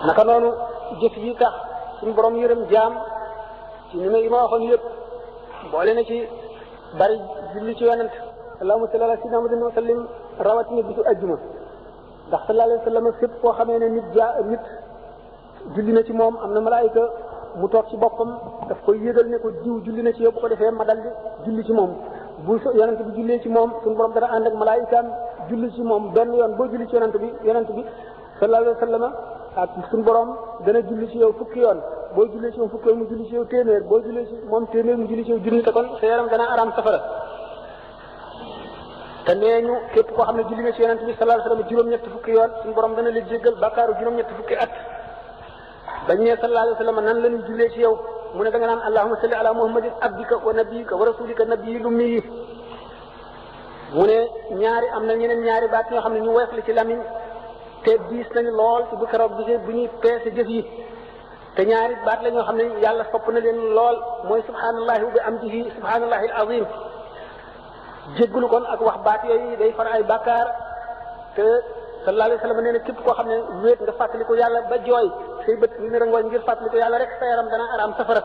naka noonu jëf yi tax suñu borom yërëm jaam ci ni ma waxoon yëpp boole na ci bari julli ci yonent allahumma salli ala sayyidina Muhammadin wa sallim rawatina bisu ajjuma ndax sallallahu alayhi wa sallam fépp koo xamee ne nit julli na ci moom am na malaayika mu toog ci boppam daf koy yëgal ne ko jiw julli na ci yow bu ko defee ma dal di julli ci moom bu yonent bi jullee ci moom suñu borom dana ànd ak malaayikaam julli ci moom benn yoon boo julli ci yonent bi sallallahu alayhi wa sallam ak suñu borom dana julli ci yow fukki yoon boo jullee ci moom fukki yoon mu julli ci yow téeméer boo jullee ci moom téeméer mu julli ci yow junni te kon sa yaram dana araam safara te nee ñu képp koo xam ne julli nga ci yonent bi sallallahu alayhi wa sallam juróom-ñetti fukki yoon suñu borom dana la jéggal bàkkaaru juróom-ñetti fukki at bañ ne sallallahu alayhi wa sallam nan la ñuy jullee ci yow mu ne da nga naan allahumma salli ala muhammadin abdika wa nabiyika wa rasulika nabiyil ummi mu ne am na ñeneen ñaari baat yoo xam ne ñu woyof la ci lamiñ te diis nañu lool ci bu keroog gisee bu ñuy peese jëf yi te ñaari baat la ñoo xam ne yàlla sopp na leen lool mooy subhanallahi wa bi amdihi subhanallahi al azim jéggulu kon ak wax baat yooyu day far ay bàkkaar te sallallahu alayhi wa sallam nee na képp koo xam ne wéet nga fàttaliku yàlla ba jooy say bët yu ne rangooñ ngir fàttaliku yàlla rek sa yaram dana araam safara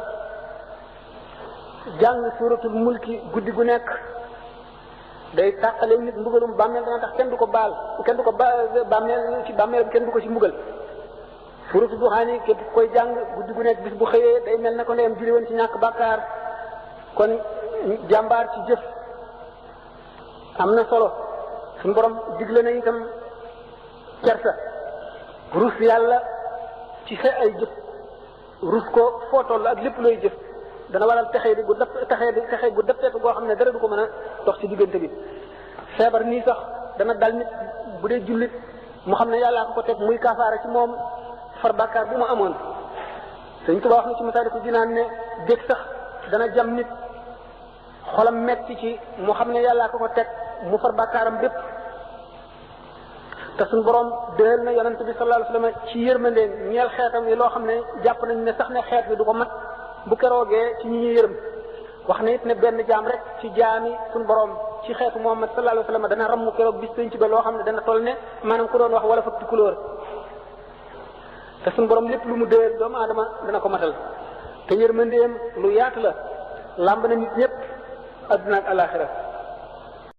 jàng suratul mulki guddi gu nekk day tàqale nit mbugalum bàmmeel dana tax kenn du ko baal bàmmeel ci bàmmeel kenn du ko ci mbugal suratul duxaani képp koy jàng guddi gu nekk bis bu xëyee day mel na ko ndeyam julli woon ci ñàkk bàkkaar kon jàmbaar ci jëf am na solo suñu borom digle na itam kersa rus yàlla ci sa ay jëf rus ko foo toll ak lépp looy jëf dana waral texee gu dëppeeku goo xam ne dara du ko mën a dox ci diggante bi feebar nii sax dana dal nit bu dee jullit mu xam ne yàllaa ko teg muy kaafaara ci moom far bàkkaar bu mu amoon Sëñ Tuubaa wax na ci Masaalikul Jinaan ne dégg sax dana jam nit xolam metti ci mu xam ne yàllaa ko teg mu far bàkkaaram bépp te suñu borom déel na yonent bi sallallahu alayhi wasallam ci yërmandeen ñeel xeetam yi loo xam ne jàpp nañ ne sax ne xeet bi du ko mat bu keroogee ci ñi ñuy yërëm wax na it ne benn jaam rek ci jaami suñu borom ci xeetu Muhammad sallallahu alayhi wasallam dana ramm keroog bis penc ba loo xam ne dana toll ne maanaam ku doon wax wala fakti couleur te suñu borom lépp lu mu déel doomu aadama dana ko matal te yërmandeem lu yaatu la làmb na nit ñëpp adduna ak alaxira